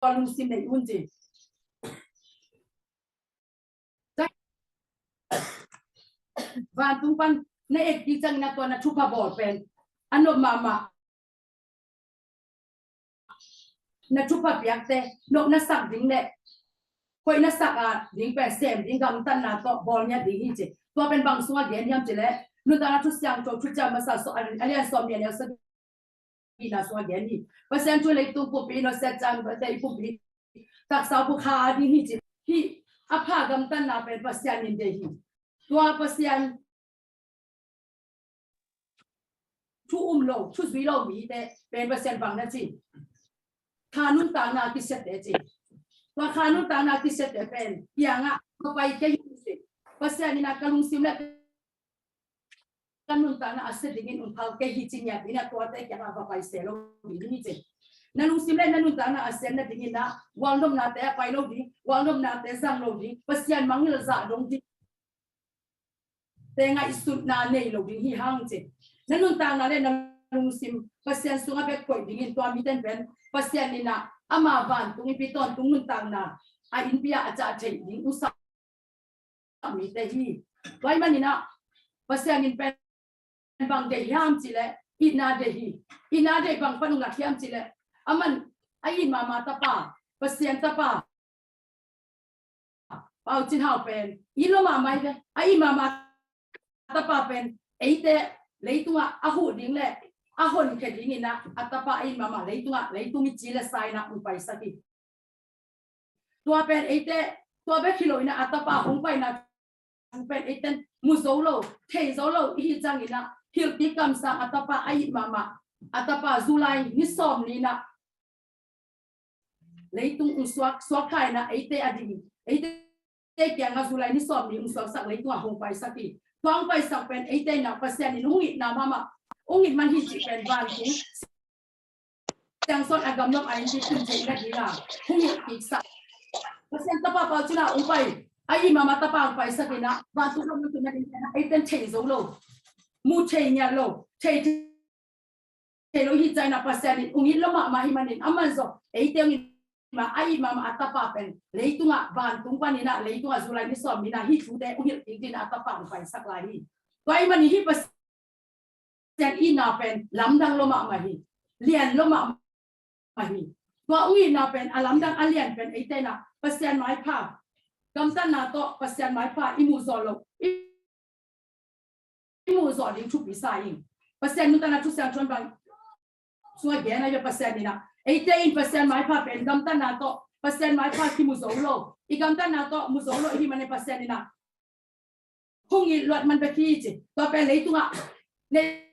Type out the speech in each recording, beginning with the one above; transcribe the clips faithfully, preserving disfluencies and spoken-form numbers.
tua lungsim nei un ci. Vantung pan na et kik ciangin a tua na thupha bawl pen a nop mahmah. Na thupha piakte nop na sak ding le hoih na sak a ding pen sem ding gamtatna tawh bawl ngiat ding hi ci. Tua pen bang sungah gen hiam ci le Nuntakna Thu Siangtho Thuciam Masa sung a lian sawm nih a neu sagihna sungah gen hi. Pasian thu leitung pumpi in a siat ciang te i pumpi taksa phu kha ding hi ci. Hih a pha gamtatna pen Pasian in deih hi. Tua Pasian thu um lo, thu zui lo mite pen Pasian bang na ci. Kha nuntakna a kisiatte ci. Tua kha nuntakna a kisiatte pen kiangah va pai kei hi ci. Pasian in a ka lungsim le ka nuntakna a sia dingin ung phal kei hi ci ngiat in a tuate kiangah va pai se lo ding hi ci. Na lungsim le na nuntakna a sia na dingin a gualnopnate a pai lo ding, gualnopnate zang lo ding, Pasian mangngilh zah dong ding te ngaihsutna nei lo ding hi hang ci. Na nuntakna le na lungsim Pasian sungah bek koih dingin tua mite pen Pasian in a ama vantung innpi tawntung nuntakna a innpi ah a cah theih ding usa mite hi. Tua ahih manin a Pasian in pen bang deih hiam ci le itna deih hi. Itna deih bang pan ung a hiam ci le aman a it mahmah tapa, Pasian tapa Pau Cin Hau pen it lo mahmah hi ve. A it mahmah tapa pen eite leitungah a huh ding le a honkhia dingin a, a tapa a it mahmah leitungah, leitung i ci le sa in a ung paisak hi. Tua pen eite tua bek hi lo in a, a tapa hong paina pen eiten mu zo lo, thei zo lo i hih ciangin a, hilhkik kamsang a tapa a it mahmah, a tapa July ni sawm ni in a leitung ung suak, suak kha in a eite a ding, eite kiangah July ni sawm ni ung suaksak leitung a hong paisak hi. Tua hong paisak pen eite in a Pasian in hong itna mahmah, hong it man hi cih pen vantung siangsawn a gamlam a innpi tun theihna ding a hong hilhkiksak. Pasian tapa Pau Cin Hau ung pai, a it mahmah tapa ung paisak in a vantung gamlam tunna ding eiten thei zo lo, mu thei ngiat lo, thei thei lo hi ciangin a Pasian in ung it lo mahmah hi manin aman zong eite ung it mah, a it mahmah a tapa pen leitungah vantung panin a leitungah July ni sawm ni in a hih thute ung hilh ding dingin a tapa ung paisak lai hi. Tua ahih manin hih Pasian itna pen lamdang lo mahmah hi, lian lo mahmah hi. Tua ung itna pen a lamdang a lian pen eite in a Pasian maipha, gamtatna tawh Pasian maipha i muh zawh loh, i i muh zawh ding thupi sa ing. Pasian Nuntakna Thu Siangtho bang sungah gen a hi a, Pasian in a eite in Pasian maipha pen gamtatna tawh Pasian maipha kimu zo lo, i gamtatna tawh mu zo lo i hih manin Pasian in a hong it luat man bek hi ci. Tua pen leitungah nei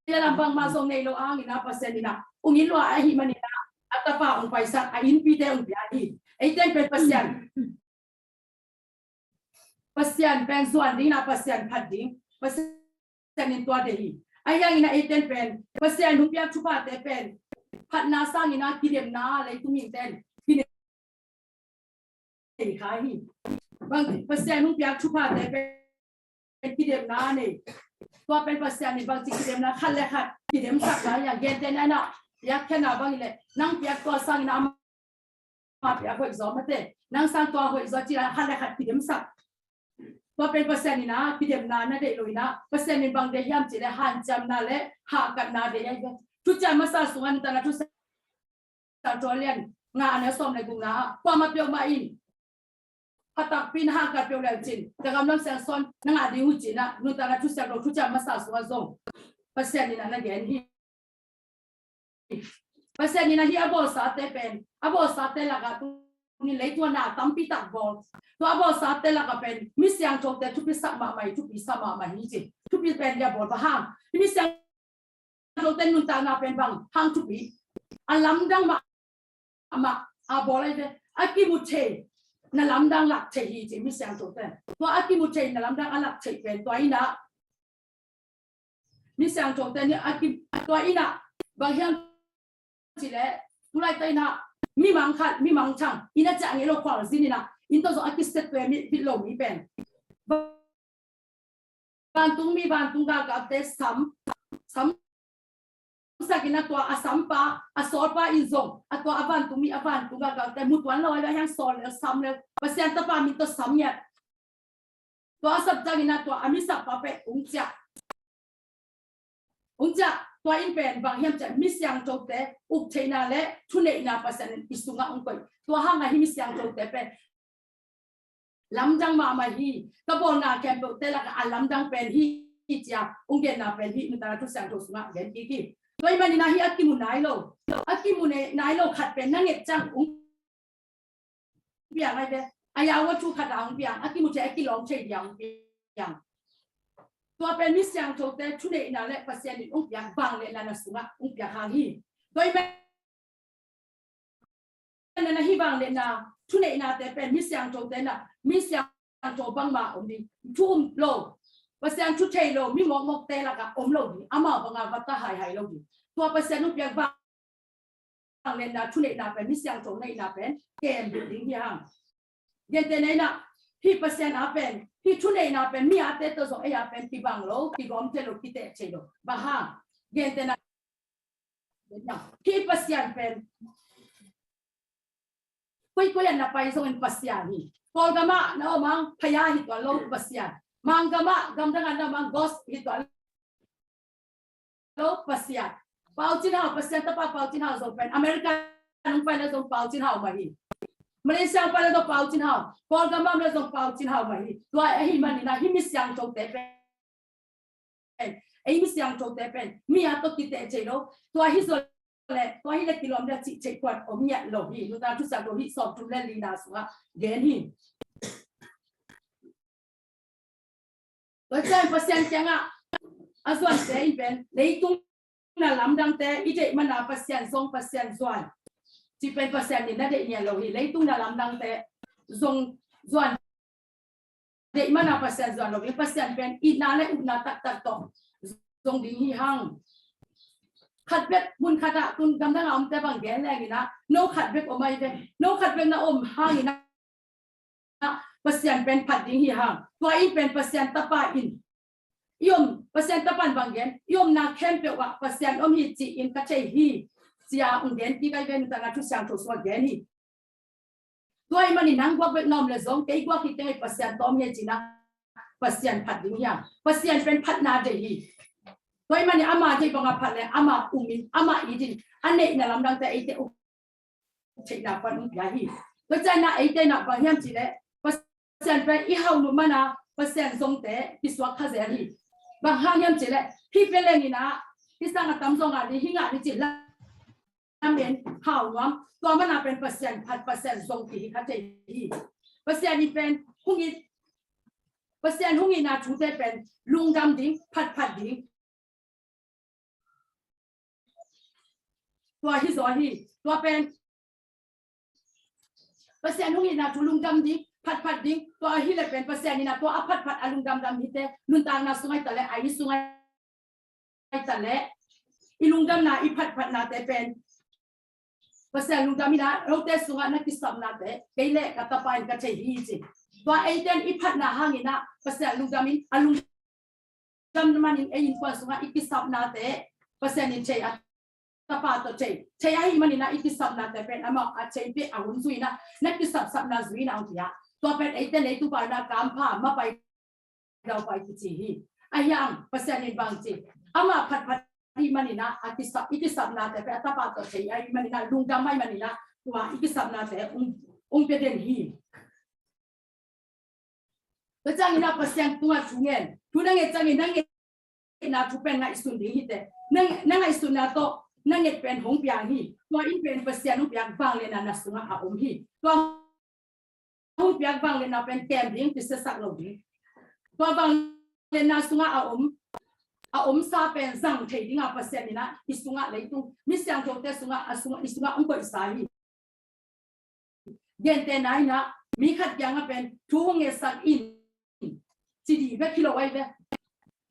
lam bangmah zong nei lo hangin a Pasian in a hong it luat ahih manin a, a tapa hong paisak, a innpite hong pia hi. Eite in pen Pasian Pasian pen zuan ding in a, Pasian phat ding, Pasian in tua deih hi. Ahi hangin a eite in pen Pasian hong piak thuphate pen phatna sangin a kidemna leitung mite in kinei kha hi. Bang Pasian hong piak thuphate pen kidemna nei. Tua pen Pasian in bangci kidemna khat le khat kidemsak lai a, gentehna in a piakkhiatna bangin le nang piak tua sangin a ama piak hoih zaw mate, nang sang tua hoih zaw ci-in a khat le khat kidemsak. Tua pen Pasian in a kidemna na deih lo in a, Pasian in bang deih hiam cih le hanciamna le hahkatna deih ahi ve. Thuciam Masa sungah Nuntakna Thu Siangtho a lian nga a neu sawm le gukna ah, kuamah peuhmah in pha takpi in hahkat peuh le uh cin, ka gamlam siangsawn na ngah ding uh ci-in a, Nuntakna Thu Siangtho Thuciam Masa sungah zong Pasian in a na gen hi. Pasian in a hih a bawlsate pen, a bawlsate lakah tuni leitung a na tampi tak bawl, tua a bawlsate lakah pen mi siangthote thupi sak mahmah hi, thupi sa mahmah hi ci. Thupi pen bia bawl bang hang, mi siangthote nuntakna pen bang hang thupi, a lamdang mahmah a bawl ahi ve. A kimu thei na lamdang lak thei hi ci, mi siangthote. Tua a kimu thei na lamdang a lak thei pen tua in a, mi siangthote ni a ki, tua in a bang hiam cih leh, tu laitak in a mi mang khat, mi mangthang in a ciah ngei lo khualzin in a, inn tawh zong a kisiat tuam mi, bit lo mi pen vantung mi, vantung galkapte sam, sam sapsak in a tua a sampa, a sawlpa in zong a tua a vantung mi, a vantung a galte mu tuan lo a, hiang sawl le sam le Pasian tapa min tawh sam ngiat. Tua a sapsak in a tua a mi sakpa pen ung ciah. Ung ciah, tua in pen bang hiam ciah, mi siangthote uk theihna le thuneihna Pasian in i sungah ung koih. Tua hangah hi mi siangthote pen lamdang mahmah hi. Ka bawlna khempeuhte lakah a lamdang pen hi, hi cia ung genna pen hi, nutana thu siangtho sungah gen kik hi. Tua ahih manin a hi a kimu nai lo, a kimu ne-, nai lo khat pen na nget ciang ung piang ai ve. A yau a thu khat a ung piang, a kimu thei, a kilawm thei dia ung piang. Tua pen mi siangthote thuneihna le Pasian in ung piak vangliatna na sungah ung piak hang hi. Tua ahih manin a hi vangliatna, thuneihnate pen mi siangthote na, mi siangtho bangmah om ding, thu um lo, Pasian thu thei lo mi mawkmawkte lakah om lo ding, amau banga va ta haihai lo ding. Tua Pasian ung piak vangliatna, thuneihna pen, mi siangtho neihna pen kem ding hi hang. Gentehna in a, hih Pasian a pen, hih thuneihna pen mi ate tawh zong ei a pen kibang lo, kigawm thei lo, kiteh thei lo. Bang hang? Gentehna, hih Pasian pen koikoi ah na pai zongin Pasian hi. Kawlgam ah na om hang, Phaya hi tuan lo, Pasian. Manggam ah, gamdang ah na om hang, Ghost hi tuan lo, Pasian. Pau Cin Hau, Pasian tapa Pau Cin Hau zong pen America nung pai le zong Pau Cin Hau mah hi. Malaysia pai le zong Pau Cin Hau, Kawlgam ah le zong Pau Cin Hau mah hi. Tua ahih manin a hi mi siangthote pen, ei mi siangthote pen mi a tawh kiteh thei lo. Tua hi zaw le, tua hi le kilawm le cih thei kuan om ngiat lo hi. Nutana thu siangtho hi sawmthum le lina sungah gen hi. Tua ciang Pasian kiangah a zuante in pen leitung na lamdangte i deih mana Pasian zong, Pasian zuan, ci pen Pasian in na deih ngiat lo hi. Leitung na lamdangte zong zuan, deih mana Pasian zuan lo hi. Pasian pen itna le upna taktak tawh zong ding hi hang. Khat bek mun khat ah tun gamdang a omte bang gen leng in a, no khat bek om ai ve. No khat bek na om hang in a, Pasian pen phat ding hi hang. Tua in pen Pasian tapa in i om, Pasian tapa in bang gen, i omna khempeuh ah Pasian om hi ci-in ka thei hi, ci-a ung gen kik ai ve, nutana thu siangtho sungah gen hi. Tua ahih manin nang guak bek na om le zong, kei guak hi teng ai, Pasian tawm hi ci-in a, Pasian phat ding hi hang. Pasian pen phatna deih hi. Tua ahih manin ama deih banga phat le ama um in, ama it in, a neihna lamdangte eite uk theihna pan ung pia hi. Tua ciang in a eite na bang hiam cih leh, Pasian pen i hauh nop mana Pasian zongte kisuak kha zel hi. Bang hang hiam cih leh, hih pia leng in a, hih sang a tam zong a ding, hi ngah ding cih lamen hau nuam. Tua mana pen Pasian phat, Pasian zong kihi kha thei hi. Pasian in pen hong it, Pasian hong itna thute pen lungdam ding, phatphat ding. Tua hi zaw hi. Tua pen Pasian hong itna thu lungdam ding, phatphat ding. Tua hi le pen Pasian in a tua a phatphat a lungdamdam hite nuntakna sung ai ta le, a inn sung ai ta le, i lungdamna, i phatphatnate pen Pasian lungdam in a, note sungah na kisapnate kei le ka tapa in ka thei hi ci. Tua eite in i phatna hangin a Pasian lungdam in, a lungdam manin ei innkuan sungah i kisapnate Pasian in thei, a tapa tawh thei. Thei ahih manin a i kisapnate pen amau a thei peuh a hun zui in a, na kisapsapna zui in a, hong ci a. Tua pen eite leitung pa in a kampha mapai daupai kici hi. Ahi hang Pasian in bang ci, ama phatphat ahih manin a, a kisap, i kisapnate pen a tapa tawh thei ahih manin a, lungdam ahih manin a, tua i kisapnate ung, ung pia den hi. Tua ciangin a Pasian tungah thu ngen, thu na nget ciangin na ngetna thu pen ngaihsun ding hi teh. Na, na ngaihsunna tawh na nget pen hong piang hi. Tua in pen Pasian hong piak vangliatna na sungah a om hi. Tua hong piak vangliatna pen kem ding, kisiasak lo ding. Tua vangliatna sungah a om, a omsa pen zang thei dingah Pasian in a i sungah, leitung mi siangthote sungah, a sungah, i sungah hong koihsa hi. Gentehna in a, mi khat kiangah pen thu hong ngetsak in ci ding bek hi lo ai ve.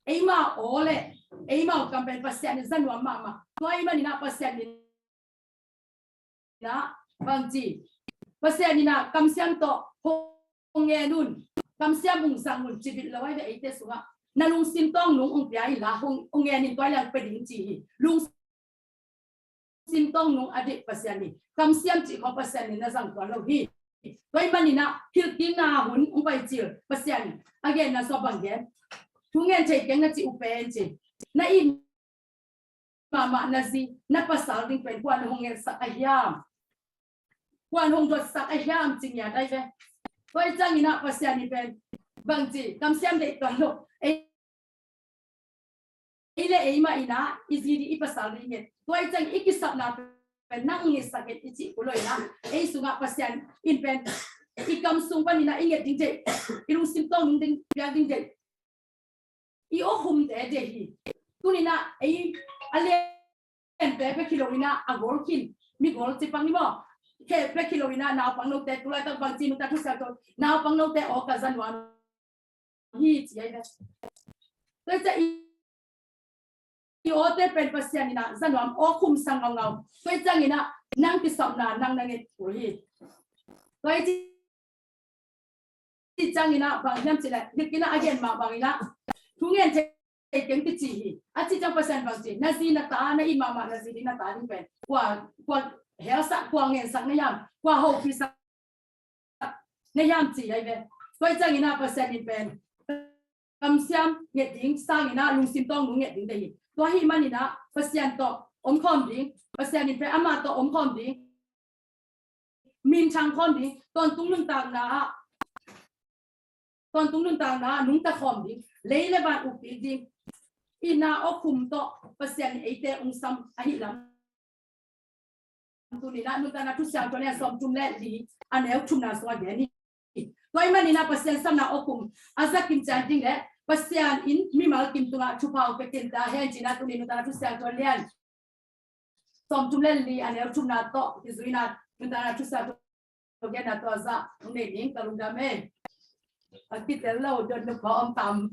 Eima aw le eima aw kam pen Pasian in za nuam mahmah. Tua ahih manin a Pasian in a bang ci, Pasian in a kamsiam tawh hong ngen un, kamsiam hong zang un ci bit lo ai ve eite sungah. Na lungsim tawng nung hong pia inla hong, hong ngen in tua hi leng pia ding ci hi. Lungsim tawng nung a dik Pasian hi. Kamsiam cih khawng Pasian in na zang tuan lo hi. Tua ahih manin ah hilhkikna hun hong pai cil Pasian in a genna sung bang gen, thu ngen thei keng na cih uh pen ci, na it mahmah na zi na pasal ding pen kua'n hong ngetsak a hiam, kua'n hong dotsak a hiam ci ngiat ahi ve. Tua ahih ciangin ah Pasian in pen bangci kamsiam deih tuan lo. Ei, ei le ei mah in ah i zi ding i pasal ding i nget. Tua ahih ciangin i kisapna pen nang ngetsak in i cih kul lo in ah, ei sungah Pasian in pen i kam sung panin ah i nget ding deih, i lungsim tawng nung ding piak ding deih, i awkhumte deih hi. Tuni-in ah ei a liante pek hi lo-in ah a gol khin, mi gol ci pang ni maw, khe pek hi lo-in ah naupang note, tu laitak bangci nuntak thu siangtho, naupang note aw ka za nuam hi ci ahi ve. Tua ciang i, i awte pen Pasian in ah za nuam, aw khumsak ngaungau. Tua ciangin ah nang kisapna nang na nget kul hi. Tua ciangin ah bang hiam cih leh, hilhkikna a gen mah bangin ah thu ngen thei keng kici hi. A cih ciang Pasian bangci, na zi na ta, na it mahmah na zi ding na ta ding pen kua, kua helsak, kua ngensak na hiam, kua hopihsak na hiam ci ahi ve. Tua ahih ciangin ah Pasian in pen kamsiam nget ding sangin ah lungsim tawng nung nget ding deih hi. Tua ahih manin ah Pasian tawh om khawm ding, Pasian in pen amah tawh om khawm ding, minthang khawm ding, tawntung nuntakna ah, tawntung nuntakna ah nungta khawm ding, lei le van ukpik ding, itna awkhum tawh Pasian in eite hong sam ahih lam tuni-in ah nuntakna thu siangtho lian sawmthum le li, a neu thumna sungah gen hi. Tua ahih manin ah Pasian samna awkhum a za kim ciat ding le Pasian in mimal kim tungah thupha hong pia kim ta hen ci-in ah tuni nuntakna thu siangtho lian sawmthum le li, a neu thumna tawh kizui-in ah nuntakna thu siangtho genna tawh zah hong nei ning. Ka lungdam e. A kitel lo dot nu kha om tam.